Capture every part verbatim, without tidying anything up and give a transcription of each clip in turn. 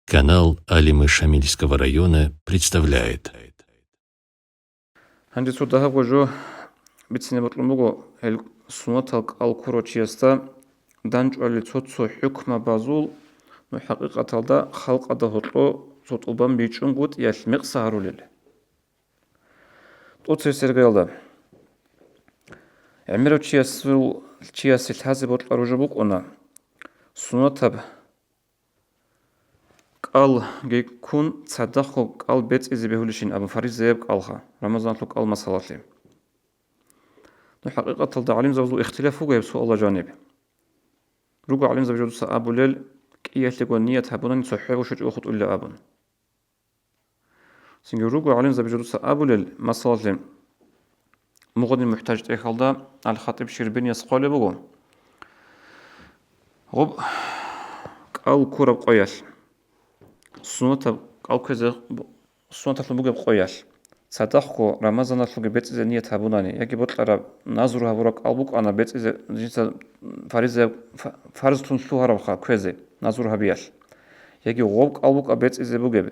Канал Алимы Шамильского района представляет. Гьанже цо дагьабго жо бицине бокьун буго, гьел суннатал кӀал ккурав чиясда данчӀвали цо-цо хӀукмабазул, ну, хӀакъикъаталда халкъалда гьоркьо цо тӀубан бичӀчӀунгутӀиялъ мекъса гьарулел. ТӀоцебесеб иргаялда гӀемерав чиясул, чиясе лъазе бокьараб жо букӀуна, суннатаб кӀалги ккун цадахъго кӀал бецӀизе бегьулищин абун, фаризаяб кӀалха, Рамазаналъул кӀал масалалъе. Ну, хӀакъикъаталда гӀалимзабазул ихтилаф буго гьеб суалда жаниб. Руго гӀалимзаби жодуца абулел, кӀиялъего ният гьабунани цохӀо бушичӀого хутӀулила абун. Цинги руго гӀалимзаби жодуца абулел, масалалъе, Мугъни МухӀтаж тӀехьалда Ал-Хатиб Ширбинияс хъвалеб буго, гъоб кӀал ккураб къоялъ, суннатаб кӀал кквезе, суннаталъун бугеб къоялъ, цадахъго Рамазаналъулги бецӀизе ният гьабунани, яги бокьараб назру гьабураб кӀал букӀана бецӀизе, жинца фаризаяб, фа-, фарзлъун лъугьарабха кквезе назру гьабиялъ, яги гъоб кӀал букӀа бецӀизе бугеб.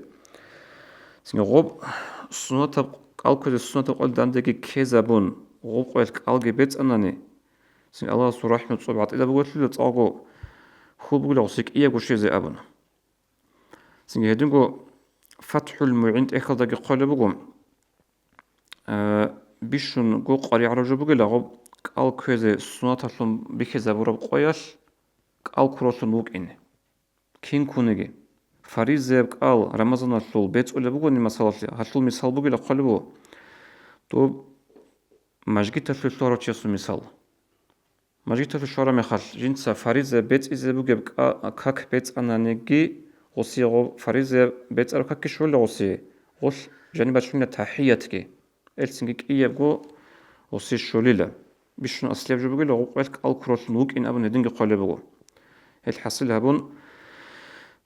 Цинги гъоб суннатаб кӀал кквезе суннатаб къоялъ дандеги ккезабун, гъоб къоялъ кӀалги бецӀанани, цинги Аллагьасул рахӀму цӀоб гӀатӀида бугелъул цӀакъго хьул бугила гъосие кӀиябго щвезе абун. Цинги гьединго ФатхӀул МугӀин тӀехьалдаги хъвалеб буго, э, бищунго къваригӀараб жо бугила гъоб кӀал кквезе суннаталъун бихьизабураб къоялъ кӀал ккураллъун вукӀин. Кин ккуниги. Фаризаяб кӀал Рамазаналъул бецӀулеб бугони масалалъе, гьалъул мисал бугила хъвалеб буго, доб мажгиталъулъ лъугьарав чиясул мисал. Мажгиталъулъ щвараб мехалъ, жинца фариза бецӀизе бугеб ка-, как бецӀананиги, гъосие гъо-, фариза бецӀараб какги щолила гъосие, гъолъ жаниб бачунила тахӀиятги. Элцинги кӀиябго гъосие щолила. Бищун аслияб жо бугила, гъоб къоялъ кӀал ккураллъун вукӀин абун гьединги хъвалеб буго. Гьел хӀасил гьабун,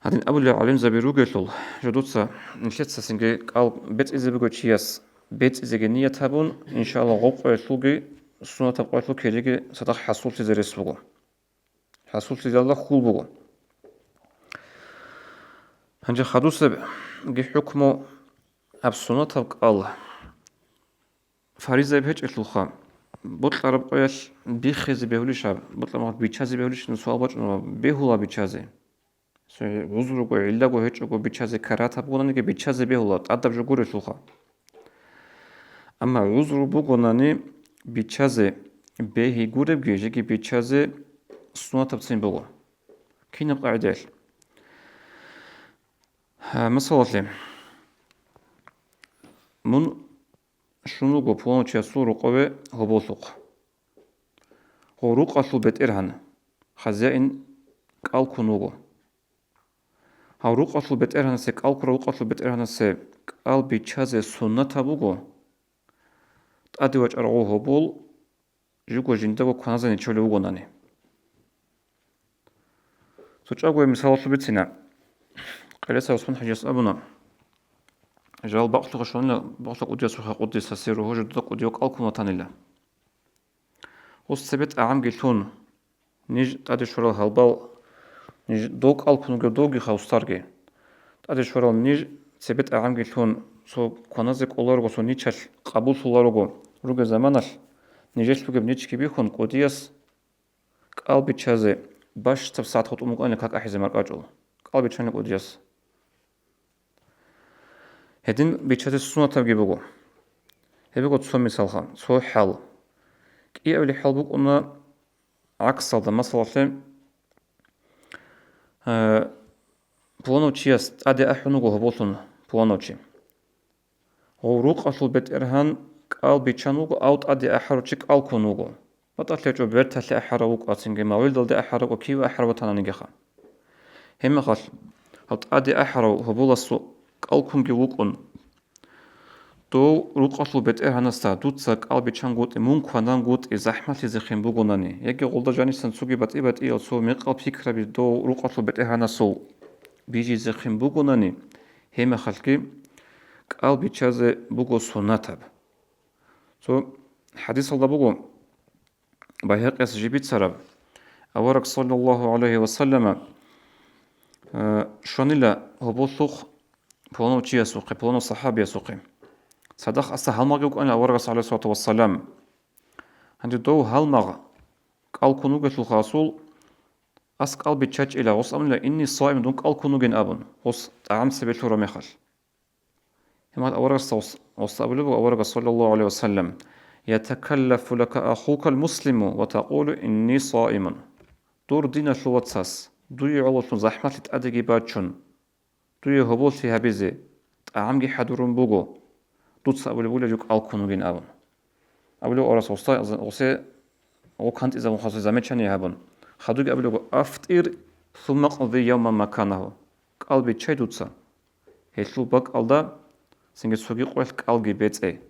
гьадин абулел гӀалимзаби ругелъул, жодуца нилъеца цинги кӀал бецӀизе буго чияс, бецӀизеги ният гьабун, иншаллагь, гъоб къоялъулги, суннатаб къоялъул кириги цадахъ хӀасуллъизе рес буго. ХӀасуллъизалда хьул буго. Гьанже хадусебги хӀукму аб суннатаб кӀал фаризаяб гьечӀелъулха, бокьараб къоялъ биххизе бегьулищ гьаб, бокьараб мехалъ биччазе бегьулищ, суал бачӀунеб, бегьула биччазе. Цо гӀузруго, гӀиллаго гьечӀого биччазе карагьат гьабугонаниги, биччазе бегьула, тӀадаб жо гурелъулха. Амма гӀузру бугонани, биччазе бегьи гуребги, жеги биччазе суннатабцин буго. Кинаб къагӀидаялъ? Гьа, масалалъе, мун щун вуго пуланав чиясул рукъове гьоболлъухъ. Гъо рукъалъул бетӀергьан, хазяин, кӀал ккун вуго. Гьав рукъалъул бетӀергьанасе, кӀал ккурав рукъалъул бетӀергьанасе кӀал биччазе суннатаб буго, тӀаде вачӀарав гъо гьобол жуго жиндаго кваназани чолев вугонани. Цо чӀаго мисалалъуб бицина. Къелеса ГӀусман-хӀажияс абуна, жал бакълъухъе щванила, бакълъа кӀудиясухъе кӀудиясасе ругьу жо дуда кӀудияв кӀал ккун ватанила. Гъос цебе тӀагӀамги лъун, ниж тӀаде щварал гьалбал, ниж дов кӀал ккун вугев довги хавсарги. ТӀаде щварал ниж цебе тӀагӀамги лъун, цо кваназе кӀоларого, цо ничалъ къабуллъуларого ругеб заманалъ, нижелъ бугеб ничги бихьун, кӀудияс кӀал биччазе бащдаб сагӀат гъутӀун букӀанила как ахӀизе маркӀачӀул. КӀал биччанила кӀудияс. Гьедин биччазе суннатабги буго. Гьеб буго цо мисалха, цо хӀал. КӀиабилеб хӀал букӀуна гӀаксалда, масалалъе, э, пуланав чияс тӀаде ахӀун вуго гьоболлъун пуланав чи. Гъов рукъалъул бетӀергьан кӀал биччан вуго, ав тӀаде ахӀарав чи кӀал ккун вуго. БатӀалъи гьечӀо, берталъе ахӀарав вукӀа, цинги мавлидалде ахӀарав вукӀа, кив ахӀарав ватананиги ха. Гьебмехалъ, гьав тӀаде ахӀарав гьоболасул кӀал ккунги вукӀун, дов рукъалъул бетӀергьанасда дуца кӀал биччангутӀи, мун кванангутӀи захӀмалъизехъин бугонани, яги гъолда жанисан цоги батӀи-батӀиял цо мекъал пикраби дов рукъалъул бетӀергьанасул бижизехъин бугонани, гьебмехалъги кӀал биччазе буго суннатаб. Цо хӀадисалда буго, Байгьакъияс жиб бицараб, авараг, саллаллагьу гӀалайгьи ва саллама, э, Щванила гьоболлъухъ пуланав чиясухъе, пуланав сахабиясухъе. Цадахъ асда гьалмагъги вукӀанила аварагас, гӀалайгьиссалату вассалам. Гьанже дов гьалмагъ кӀал ккун вугелъулха асул, ас кӀал биччачӀила, гъос абунила, «Инни саим», дун кӀал ккун вугин абун, гъос тӀагӀам цебе лъураб мехалъ. Гьебмехалъ аварагасда гъос-, гъосда абулеб буго аварагас, саллаллагьу гӀалайгьи ва саллам, «Ятакаллафу лака ахука ал-муслиму ва такъулу, инни саимун». Дур диналъул вацас, дуе гӀололъун захӀмалъи тӀадеги бачун, дуе гьоболлъи гьабизе, тӀагӀамги хӀадурун буго, дуца абулеб буго жо кӀал ккун вугин абун. Абулеб аварагас гъосда, гъосе, гъо кантӀизабун хасуй замечание гьабун, хадуги абулеб буго, «Афтир, сумма къди явман маканагьу», кӀал биччай дуца. Гьелъул бакӀалда цинги цоги къоялъ кӀалги бецӀе.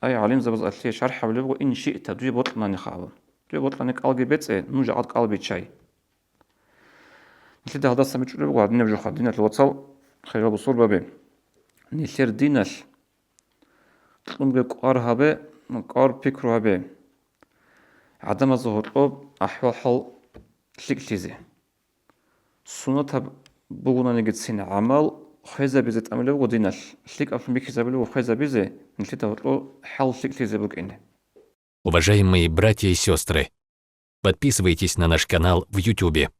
Ай, гӀалимзабаз алъе шархӀ гьабулеб буго, «Ин шиъта», дуе бокьаниха абун. Дуе бокьани кӀалги бецӀе, нуж гьагъад кӀал биччай. Нилъеда гьалдасан бичӀчӀулеб буго гьадинаб жоха, диналъул вацал, хириял бусурбаби. Нилъер диналъ кьунги кӀвар гьабе, кӀвар пикру гьабе. ГӀадамазда гьоркьоб ахӀвал-хӀал лъикӀлъизе. Сунатаб бугонанигицин гӀамал хвезабизе тӀамулеб буго диналъ, лъикӀаблъун бихьизабулеб буго хвезабизе, нилъеда гьоркьоб хӀал лъикӀлъизе букӀине. Уважаемые братья и сестры, подписывайтесь на наш канал в Ютубе.